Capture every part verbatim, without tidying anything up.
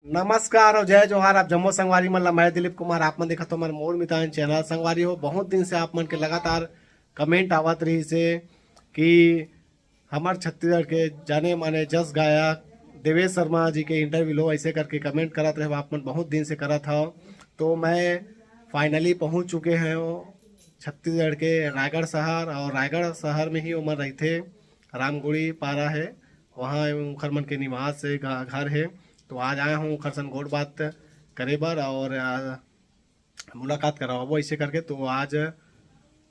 नमस्कार और जय जोहार, आप जम्मो संगवारी मन ला। मैं दिलीप कुमार, आप मन देखत हो हमर मोर मितान चैनल। संगवारी हो, बहुत दिन से आप मन के लगातार कमेंट आवत रहिस हे कि हमर छत्तीसगढ़ के जाने माने जस गायक देवेश शर्मा जी के इंटरव्यू लो, ऐसे करके कमेंट करत रहे आप मन, बहुत दिन से करत हव। तो मैं फाइनली पहुंच चुके हैं छत्तीसगढ़ के रायगढ़ शहर, और रायगढ़ शहर में ही ओमन रहिथे, रामगुड़ी पारा है, वहाँ उखर मन के निवास है, घ-, घर है। तो आज आए हूँ उखर सन गोठ बात करे बर और, आ, मुलाकात करवाबो ऐसे करके। तो आज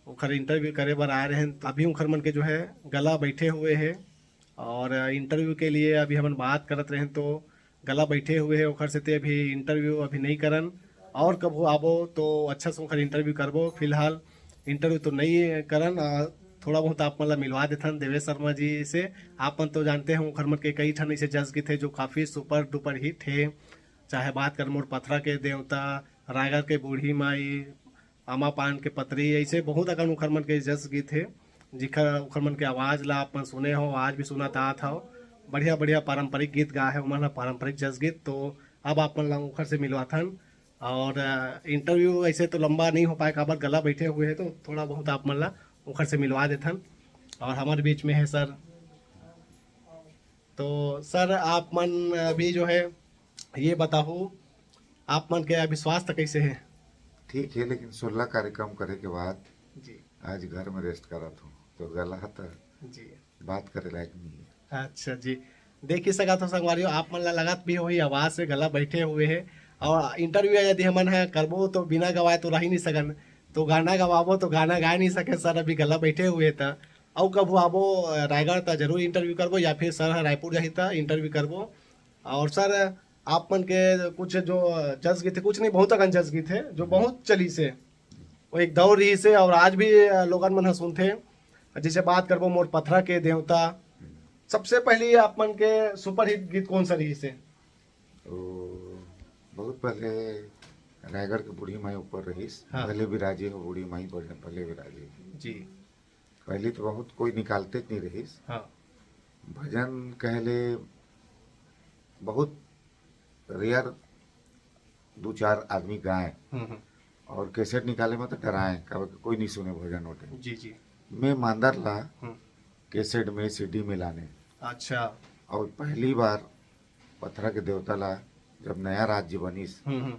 उखर इंटरव्यू करे बर आए रहेन, अभी उखर मन के जो है गला बैठे हुए है और इंटरव्यू के लिए अभी हमन बात करत रहेन तो गला बैठे हुए है, उखर सेती अभी इंटरव्यू अभी नहीं करन। और कभू आबो तो अच्छा से उखर इंटरव्यू करबो। फिलहाल इंटरव्यू तो नहीं करन, आ, थोड़ा बहुत आप मन ला मिलवा देथन देवेश शर्मा जी से। आप मन तो जानते हैं उखर मन के कई ठन ऐसे जस गीत है जो काफ़ी सुपर डुपर हिट है, चाहे बात कर मोर पथरा के देवता, रायगढ़ के बूढ़ी माई, आमा पान के पतरी, ऐसे बहुत अकन उखर मन के जस गीत हे, जिखर उखर मन के आवाज ला आप मन सुने हो, आज भी सुनत आत हो। बढ़िया बढ़िया पारंपरिक गीत गाए हे ओमन ह, पारंपरिक जस गीत। तो अब आप मन ला उखर से मिलवाथन और, अ, इंटरव्यू ऐसे तो लंबा नहीं हो पाए, काबर गला बैठे हुए हे, तो थोड़ा बहुत आप मन ला उखर से मिलवा देथन। और हमारे बीच में है सर। तो सर, आप मन अभी जो है, ये बताओ, आप मन के अभी स्वास्थ्य कैसे है? ठीक है, लेकिन सोलह कार्यक्रम करे के बाद जी। आज घर में रेस्ट करत हूँ, तो गला त जी। बात करे लायक नहीं है। अच्छा जी, देख ही सकत हो संगवारी हो, आप मन ला लगत भी होही आवाज से गला बैठे हुए है। और इंटरव्यू यदि हमन ह करबो तो बिना गवाए तो रह ही नहीं सकन, तो गाना गवाबो तो गाना गा नहीं सके सर, अभी गला बैठे हुए त। अउ कभू आबो, अ, रायगढ़ त जरूर इंटरव्यू करबो, या फिर सर ह रायपुर जाही त इंटरव्यू करबो। और सर, आप मन के कुछ जो जस गीत हे, कुछ नहीं, बहुत अकन जस गीत हे जो बहुत चलिस हे, वो एक दौर रहिस हे और आज भी, अ, लोगन मन ह सुनथे। जैसे बात करबो मोर पथरा के देवता, सबसे पहली आप मन के सुपरहिट गीत कौन सा रहिस हे? ओ, बहुत पहले रायगढ़ के बूढ़ी माई ऊपर रहिस, हाँ। भले विराजे हो बूढ़ी माई, भले विराजे हो। जी। पहले तो बहुत कोई निकालते नहीं रहिस। हाँ। भजन कहले बहुत रेयर दो चार आदमी गाए हम्म, हम्म। और कैसेट निकाले में तो डराए, काबर कि कोई नहीं सुने भजन होते। जी, जी। मैं मांदर ला हम्म। कैसेट में, सीडी में लाने। अच्छा। और पहली बार पथरा के देवता ला जब नया राज्य बनिस, हम्म, हम्म।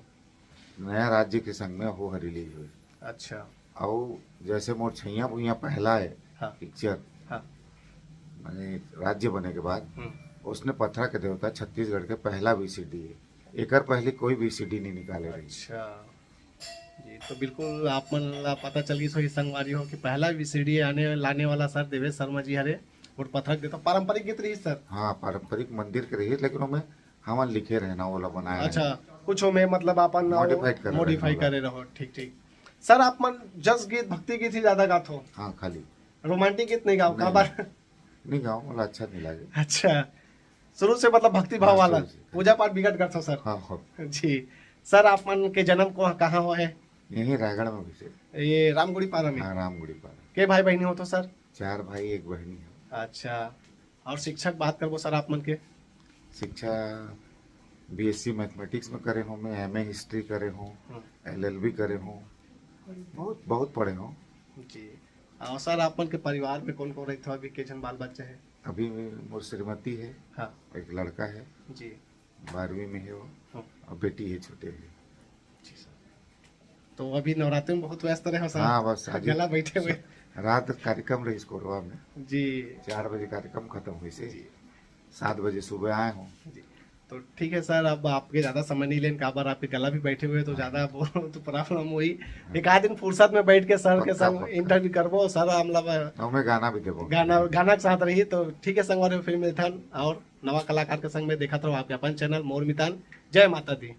नया राज्य के संग में हो रिलीज हुई। अच्छा। और जैसे मोर छैया भुइया पहला है हाँ। पिक्चर, हाँ। माने राज्य बने के बाद, हम्म। उसने पथरा के देवता छत्तीसगढ़ के पहला वीसीडी है। एकर पहले कोई वीसीडी नहीं निकाले रही। अच्छा जी, तो बिल्कुल आप मन ला पता चल गई होही संगवारी हो कि पहला वीसीडी आने, लाने वाला सर देवेश शर्मा जी हरे, और पथरा के देवता पारंपरिक गीत रही सर। हाँ, पारंपरिक मंदिर के रही, लेकिन ओमे हमन लिखे रहे ना, ओला बनाए रहे। अच्छा, कुछ ओमे मतलब अपन मॉडिफाइड करे रहे मॉडिफाई ओला। करे रहो, ठीक, ठीक। सर, आप मन जस गीत, भक्ति गीत ही ज्यादा गात हो? हाँ, खाली। रोमांटिक गीत नहीं गाओ, नहीं, काबर? नहीं। नहीं गाओ, मोला अच्छा नहीं लागे। अच्छा, शुरू से मतलब भक्ति भाव हाँ, वाला, शुरू से। पूजा पाठ बिगट करथो सर? हाँ, हाँ। जी। सर, आप मन के जन्म को कहाँ हो है? यहीं रायगढ़ में हुई से। ये रामगुड़ी पारा में? हाँ, रामगुड़ी पारा। के भाई बहनी हो तो सर? चार भाई, एक बहनी है। अच्छा, और शिक्षक बात करबो सर आप मन के? शिक्षा बीएससी मैथमेटिक्स में करे हूँ मैं, एमए हिस्ट्री करे हूँ, हम्म। एलएलबी करे हूँ, बहुत, बहुत पढ़े हूँ। जी। और सर, आप मन के परिवार में कौन कौन रहिथे, अभी के झन बाल बच्चा है? अभी मोर श्रीमती है, हाँ। एक लड़का है, जी। बारहवीं में है वो, हाँ। और बेटी है, छोटे है। जी सर। तो अभी नवरात्रि में बहुत व्यस्त रहे हो सर? हाँ, बस आज गला बैठे हुए। रात कार्यक्रम रहिस कोरवा में। जी। चार बजे कार्यक्रम खत्म हुई से। जी। सात बजे सुबह आए हूँ। जी। तो ठीक है सर, अब आपके ज्यादा समय नहीं लेन, काबर आपके गला भी बैठे हुए, तो ज्यादा बोल तो प्रॉब्लम हुई। हाँ। एक आध दिन फुर्सत में बैठ के सर के पक्का, संग पक्का। इंटरव्यू करबो सर, हम लोग हमें गाना भी देबो। गाना, गाना के साथ रही। तो ठीक है संगवारी, फिर मिलथन और नवा कलाकार के संग में। देखत रहो आपके अपन चैनल मोर मितान। जय माता दी।